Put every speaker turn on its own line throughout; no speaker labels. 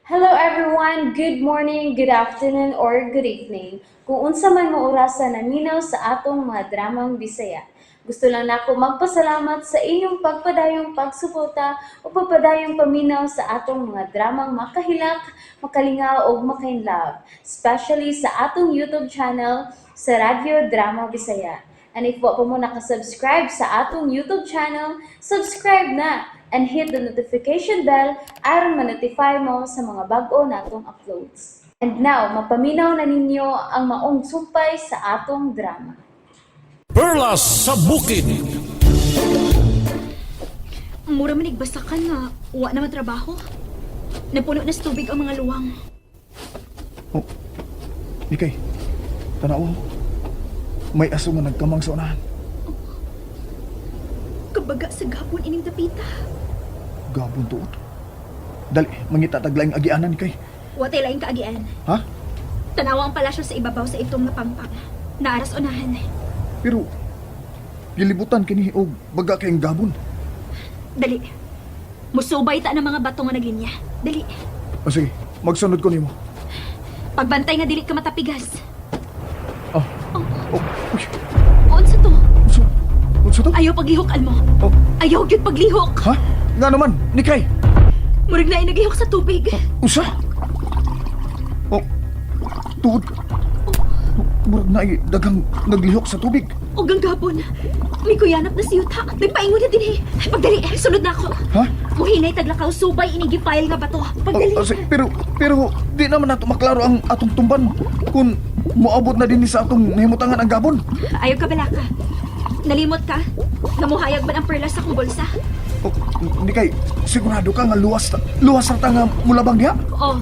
Hello everyone! Good morning, good afternoon, or good evening. Kung unsa man mo orasa naminaw sa atong mga dramang Bisaya. Gusto lang nako magpasalamat sa inyong pagpadayong pagsuporta o pagpadayong paminaw sa atong mga dramang makahilak, makalingaw ug makainlove, especially sa atong YouTube channel sa Radyo Drama Bisaya. And if wa pa mo nakasubscribe sa atong YouTube channel, subscribe na and hit the notification bell aron ma-notify mo sa mga bag-o natong uploads. And now, mapaminaw na ninyo ang maong sumpay sa atong drama.
Perlas sa Bukid.
Mura man basakan nga wa na matrabaho. Napuno na sa tubig ang mga luwang.
Oh, Nikay, tanawa. May aso nga nagkamang sa unahan.
Kabaga sa gapon ining dapita.
Gabon tuot. Dali, mangita taglaing agianan, Nikay.
Wa tay laing kaagian.
Ha?
Tanawa ang palasyo sa ibabaw sa itong nga pangpang. Naaras unahan.
Pero, gilibutan kini og baga kayong gabon.
Dali. Musubay ta ng mga bato nga naglinya. Dali.
O sige, magsunod ko nimo.
Pagbantay nga dili ka matapigas.
Oh.
Oh.
Oh, uy,
Unsa to?
unsa, unsa to?
Ayaw paglihok, Almo.
Oh,
Ayaw gyud paglihok.
ha? Nga naman, Nikay.
Murag na naglihok sa tubig.
Unsa? Oh, tuod. Murag na daghang naglihok sa tubig.
Og ang gabon. May kuyanap na si Yuta. Nagpaingon na din eh. Pagdali, sunod na ako.
Ha?
Muhinay taglakaw subay ining gi-file nga bato. Pagdali.
Oh, oh, sige, pero di naman nato maklaro ang atong tumban kung moabot na din ni sa atong nahimutangan ang gabon.
Ayaw ka balaka. Nalimot ka? Namuhayag man ang perlas sa akong bulsa?
Oh, di kay sigurado ka nga luwas luwas ra ta nga mulabang diha?
Oo.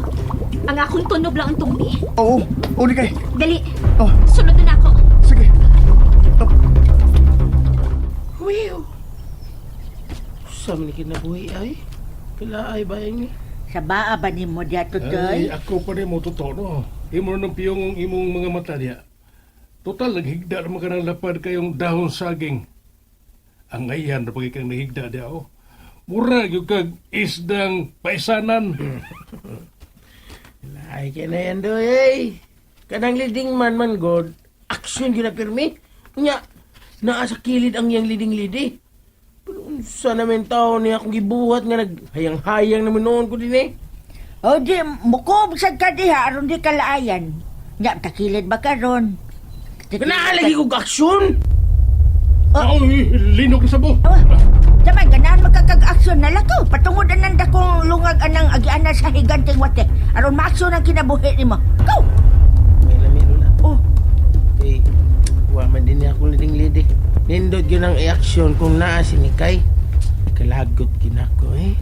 Ang akong tunob lang ang tungbi.
Oo, oh, di kay.
Dali.
Oh,
Sunod na nako.
Sige. Oh,
Wiw! Sa man kinabuhi ay? Kila ay bayan ni?
Sa baa ba nimo diya
Ay,
tutoy?
ako pa rin mo totoo, no? Imo na ng piyong ang imong mga mata niya. Total, naghigda naman ka ng lapad kayong dahon saging. Ang ayan na pag ikang nahigda diya, oh. Mura, yung kag isdang paisanan.
Ay, kaya na yan doy, ay. Kanang leading man man god, action yun na pirmi. Nya, naa sa kilid ang iyang leading lady. Pero unsa naman tao niya akong gibuhat nga naghayang-hayang naman noon ko din eh.
O di, mukob sad ka diha aron di kalaayan. Nya, takilid ba karon?
Kanaalagi kog aksyon!
Oh. Ay, linog na sabo.
Oh, Taman, ganahan magkakag-aksyon na lakaw. Patungod anang dakong lungag anang agianan sa higanting wate. Aron maaksyon ang kinabuhi nimo. Go!
May lami lula.
Oh,
Eh, wa man din niya akong leading lady. Nindot yun ang i-action kung naa si Nikay. Kalagot kinako eh.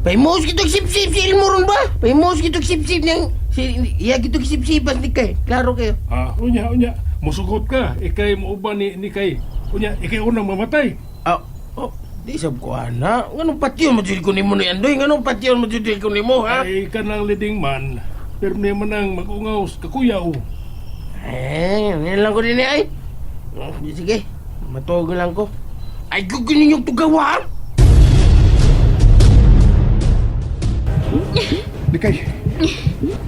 Paimos kitog sip-sip si Elmo ron ba? Paimos kitog sip-sip niyang... Si, iya kitog sip-sipas ni Kay. Klaro kayo.
Ah, unya, unya. Musugot ka. Ikay muuban ni kay. Unya, ikay unang mamatay.
Ah, oh, di sab ko ana. Nganong patyon mo jud ko nimo ni Andoy? Nganong patyon mo jud ko nimo ha?
Ay, kanang leading man. Pero niya man ang mag-ungaw sa kakuyaw.
Eh, yan lang ko din eh, ay. Oh, sige, matuog lang ko. Ay, gugun ninyong tugawa!
Di kay.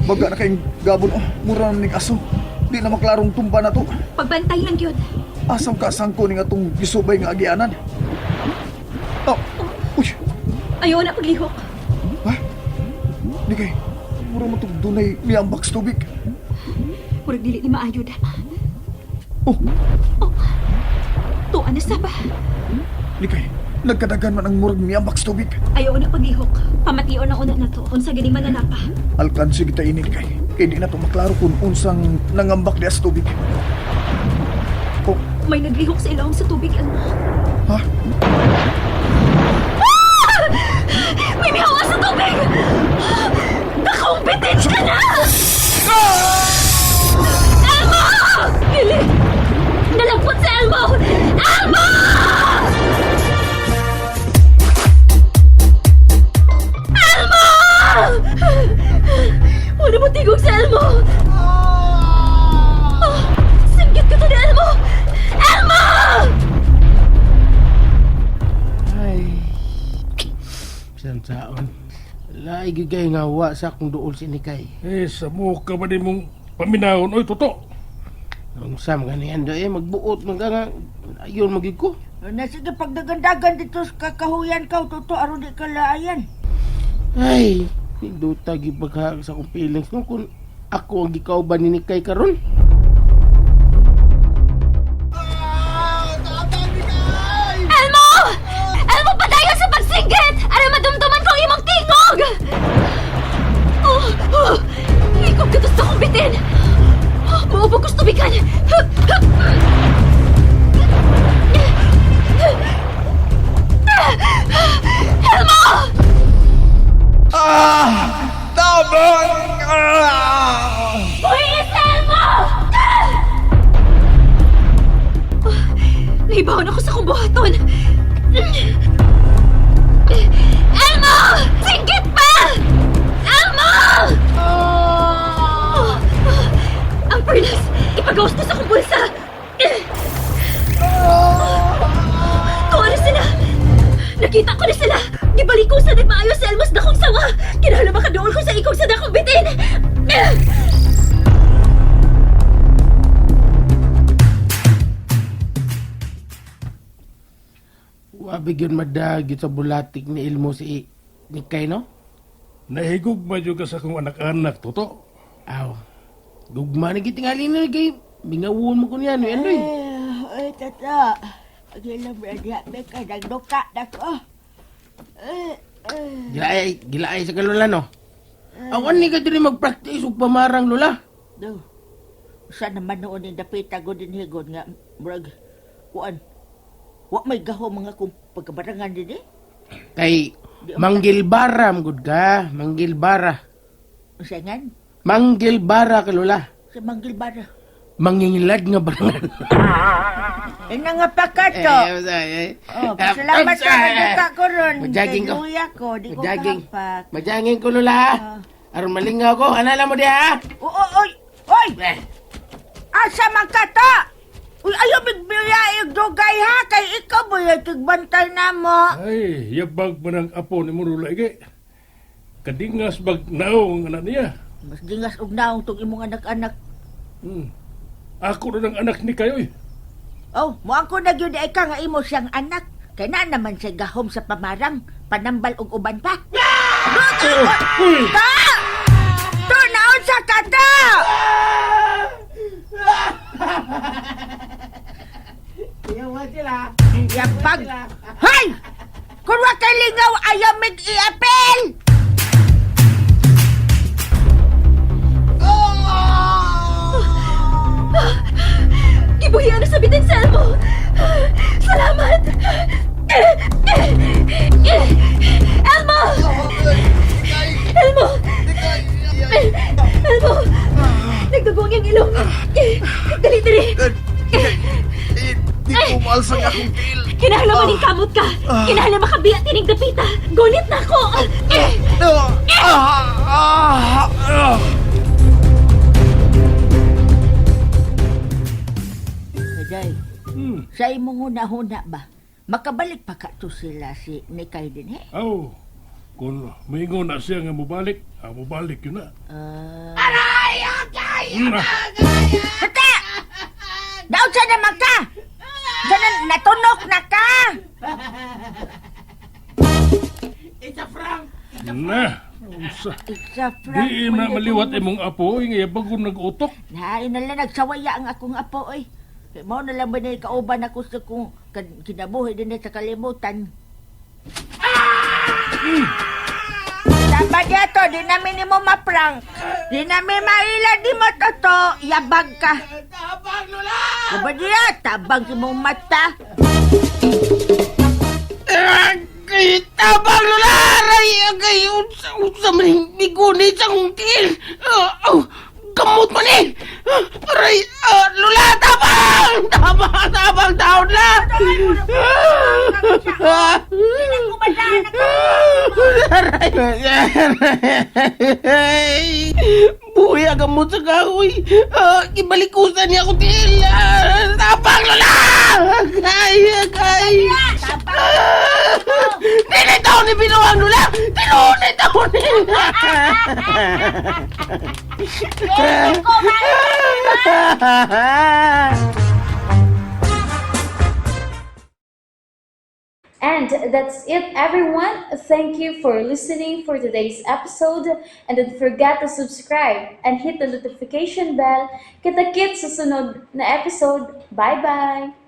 Baga na kayong gabon oh, mura na ning aso. Di na maklarong tumba na to.
Pagbantay lang yun.
Asam ka sangko ning atong gisubay nga agianan. Oh, uy,
Ayaw na paglihok.
ha? Di kay, mura mo itong dunay miambak sa tubig.
Murag dili ni maayod.
Oh,
Tuan na saba.
Di kay, nagkadagan man ang murag miambak sa tubig.
Ayaw na paglihok. Pamation ang una na to. Unsa gani man na napa.
Alkansi kita ini kay. Kay di na to maklaro kung unsang nangambak diya sa tubig. Oh,
May naglihok sa ilawom sa tubig, Elmo.
ha?
May mihawa sa tubig! Nakumpitin ka na! Elmo! Dili! Nalagpot si Elmo! Elmo! Elmo! Wala mo tigog si Elmo! Oh, singgit ka to ni Elmo! Elmo!
Ay. Isang taon. Wala, Maigi kay nga wa sa akong duol si Nikay.
Eh, sa muka ba di mong paminahon? Oy, toto.
Ang sam ganian do eh magbuot man ka nga ayon magid ko.
Na sige, pagdagandagan dito sa kakahuyan ka, Toto, aron di ka laayan.
Ay, ninduta gipagha sa akong feelings no kung ako ang gikauban ni Nikay karon.
Elmo! Elmo, padayon sa pagsinggit! Aron madumduman ko ang imong tingog! Oh, oh, ikog ka sa akong bitin! Oh, Maubog ko sa tubigan! Elmo!
Ah! Tabang! Ah!
Buhingin sa Elmo! Naibahon ako sa kumbuhaton! Elmo! Singgit pa! Elmo! Oh, ang perlas! Ipagawas ko sa kong bulsa! Kung ano sila! Nakita ko na sila! Gibalik ko sa nagmaayos sa Elmos dakong sawa! Kinahanglan makaduol ko sa ikog sa dakong bitin!
Wabi gyud madag gyud sa bulatik ni Elmo si Nikay no.
Nahigog ba ka sa akong anak-anak, toto?
Aw. Gugma ni gitingali na kay bingawon mo ko niya no Andoy.
Eh, ay, Tata. Agilam na diya, Beka, nagduka na ko. Eh, eh.
Gilaay, gilaay sa kalula no. Awan ni ka diri magpractice og pamarang lola.
Do. Sa naman noon ni dapita ko din higon nga murag kuan. Wa may gaho mga kung pagkabarangan din eh.
Kay manggilbara gud ka, manggilbara.
Unsa ngan?
Manggilbara ka lola.
Sa Manggilbara.
Mangingilad nga barangan.
Eh nga pa ka to.
eh,
Oh, pasalamat ka nagduka ko ron.
Magjaging ko.
Kay luya ko, di ko
Magjaging.
kahampak.
Majangin ko lola. Aron malingaw ko, anala mo diha.
Oo, oy, oy!
Eh,
Asa man ka to? Uy, ayaw bigbiya dugay ha kay ikaw ba yung tigbantay na mo?
Ay, yabag ba ng apo ni Murula, ige? Kadingas bag naong anak niya.
Mas dingas og naong tong imong anak-anak.
Hmm. Ako na ng anak ni kayo, eh.
Oh, muang ko na gyud ay ka nga imo siyang anak. Kay na naman siya gahom sa pamarang, panambal og uban pa.
Oh, uy!
Ta! To naon sa ka ta? Yapag. Hay! Kung wa kay lingaw ayaw mig iapil.
Gibuhian na sa bitin sa Elmo! Salamat! Elmo! Elmo! Elmo! Nagdugong yung ilong! Dali, dali!
Eh, di ko maalsang akong tiil.
Kinahanglan maning kamot ka! Kinahanglan makabiya tining dapita! Gunit na ako!
Ah! Ah! Ah! Ah!
Kaday,
Hmm.
sa imong huna-huna ba? Makabalik pa ka to sila si Nikay din eh?
Aw, kung maingon na siya nga mubalik, ah, mubalik yun na.
Ah.
Hmm, ah.
Tata! Daon sa naman ka! Sa na, natunok na ka!
Na, unsa.
Isa, Frank.
Di na maliwat imong apo, oy, nga yabag kong nag-utok.
Naay na lang, nagsawaya ang akong apo, oy. Kay Mao na lang ba na kauban ako sa kung kinabuhi din sa kalimutan. Tama niya to, di namin ni mo maprank. Di namin maila, di mo toto. Yabag ka.
Tabang lola.
Aba diya, tabang si mong mata.
Agay, tabang lola. Aray, agay, unsa unsa man miguni sa akong tiil. Ah, aw, gamot man eh. Ah, Aray, ah, lola, tabang! Tabang, tabang, taon na. Aray, aray. Buhay ang gamot sa kahoy. Ah, ibalikusan niya ako tiil. Ah, tabang lola! Agay, agay. Dili taon ni binuang nula! Tinuod ni taon ni!
And that's it, everyone. Thank you for listening for today's episode. And don't forget to subscribe and hit the notification bell. Kita-kits sa sunod na episode. Bye-bye!